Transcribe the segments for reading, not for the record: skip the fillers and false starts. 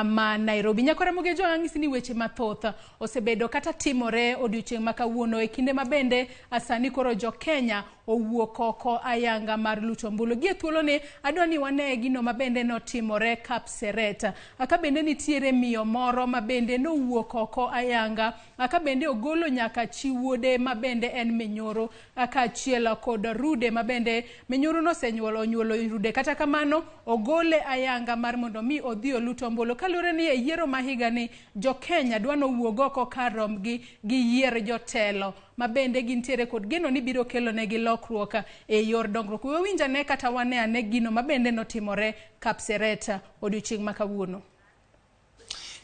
ma Nairobi. Nyakwara Mogejo ang'isi ni weche mathoth osebedo kata timore odiochieng' ma kawuono e kinde ma bende sani koro jo Kenya owuok oko ayanga mar luto ombulu. Gie thuoloni adwa ni wane gino ma bende notimore Kapseret. Ka bende nitiere miyo moro ma bende nowuok oko ayanga ka bende ogolo nyaka chi wuode ma bende en minyoro kaachiel kod rude ma bende minyoro nosenyuolo onyuolo rude. Kata kamano ogole ayanga mar mondo mi odhi olut ombulu. Kaluwore ni e yiero ma higani jo Kenya dwa nowuog oko kar rombgi giyier jotelo ma bende gintiere kod geno ni biro kelo negi lokruok e yor dongruok. We wawinj ane kata wane ane gino ma bende notimore Kapseret odiochieng' ma kawuono.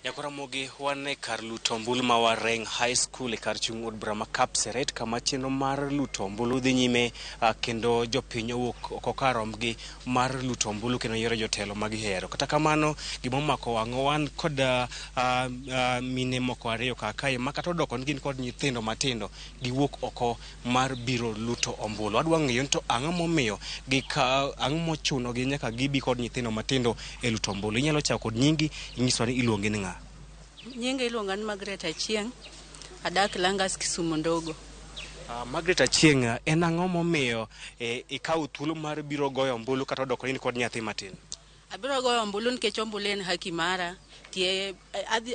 Nyakwaramogi wan e kar luto ombulu ma Wareng High School e kar chung' od bura ma Kapseret kama chenro mar luto ombulu dhi nyime kendo jopiny owuok oko kar rombgi mar luto ombulu kendo yiero jotelo ma gihero. Kata kamano gima omako wang'wa wan kod mine moko ariyo kar kae ma kata odoko ni gin kod nyithindo matindo giwuok oko mar biro luto ombulu. Adwa ng'eyo ni to ang'o momiyo ang'o mochunogi nyaka gibi kod nyithindo matindo e luto ombulu. Inyalo chako kod nyingi inyiswa ni iluongi ni ng'a? Nyinga iluonga ni Margaret Achieng', adak Langas Kisumu Ndogo. Margaret Achieng', en ang'o momiyo ikawo thuolo mar biro goyo ombulu kata odoko ni in kod nyathi matin? Abiro goyo ombulu nikech ombulu en haki mara. Tie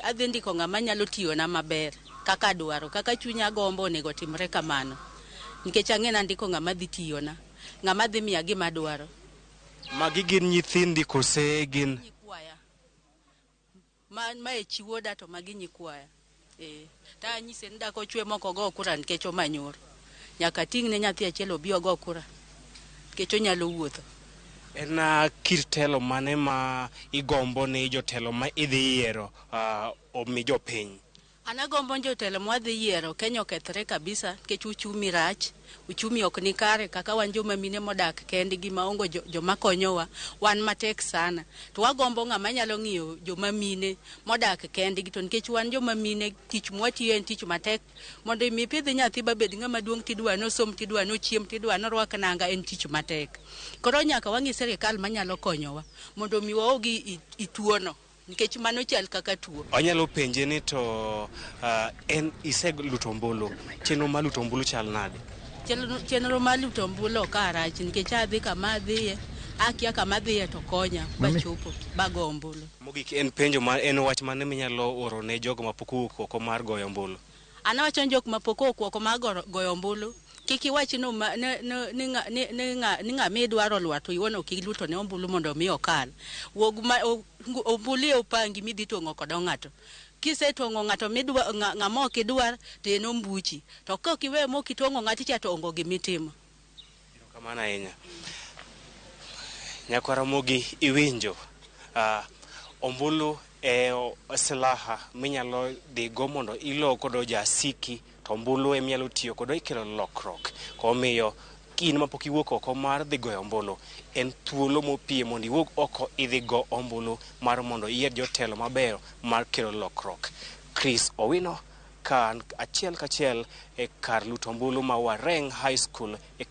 adhi ndiko ng'ama nyalo tiyona maber kaka adwaro, kaka chunya gombo onego timre kamano. Nikech ang'e ni andiko ng'ama dhi tiyona, ng'ama dhi miya gima adwaro. Magi gin nyithindi kose gin? Nyikwaya. Ma e chi wuoda to magi nyikwaya. Ta anyise ni dak ochwe mok ogo kura nikech omanyor. Nyaka ating'ne nyathi achiel obi ogo kura nikech onyalo wuotho. En kit telo mane ma igombo ni jotelo ma idhi yiero omi jopiny? An agombo jotelo mwadhi yiero Kenya okethre kabisa nikech uchumi rach, uchumi ok ni kare kaka wan joma mine modak kendgi maonge joma konyowa, wan matek sana. To wagombo ng'ama nyalo ng'iyo joma mine modak kendgi to nikech wan joma mine tich mwatiyo en tich matek. Mondo mi ipidh nyathi babed ng'ama duong' tidwa nosom, tidwa nochiem, tidwa norwak nanga en tich matek. Koro nyaka wang'i sirikal manyalo konyowa mondo mi waogi i tuono. Nikech mano chal kaka tuo. Anyalo penje ni to en iseluto ombulu, chenro mar luto ombulu chal nade? Chenro mar luto ombulu ok arach nikech adhi kama adhiye, akia kama adhiye to konya bachopo bago ombulu. Mogik en penjo ma en wach mane minyalo oro ne jogo mapok owuok oko mar goyo ombulu? An awacho ni jok mapok owuok oko mar goyo ombulu, kik iwach ni ng'ama idwaro lwar to iwuon ok iluto ne ombulu mondo mi okal. Wuog ma, ombulu e opangi midhi tong'o kodo ng'ato. Kisetong'o ng'ato ng'ama ok idwar to en ombuchi. To ka ok iweyo mok itong'o ng'ati cha to onge gimitimo. Erokamano ahinya. Nyakwaramogi iwinjo. Ombulu e silaha minyalo dhigo mondo ilo kodo jasiki to ombulu eminyalo tiyo kodo ikelo lokruok. Omiyo in mapok iwuok oko mar dhi goyo ombulu, en thuolo mopie mondo iwuog oko idhi go ombulu mar mondo iyier jotelo mabeyo mar kelo lokruok. Chris Owino ka achiel kachiel e kar luto ombulu ma Wareng High School e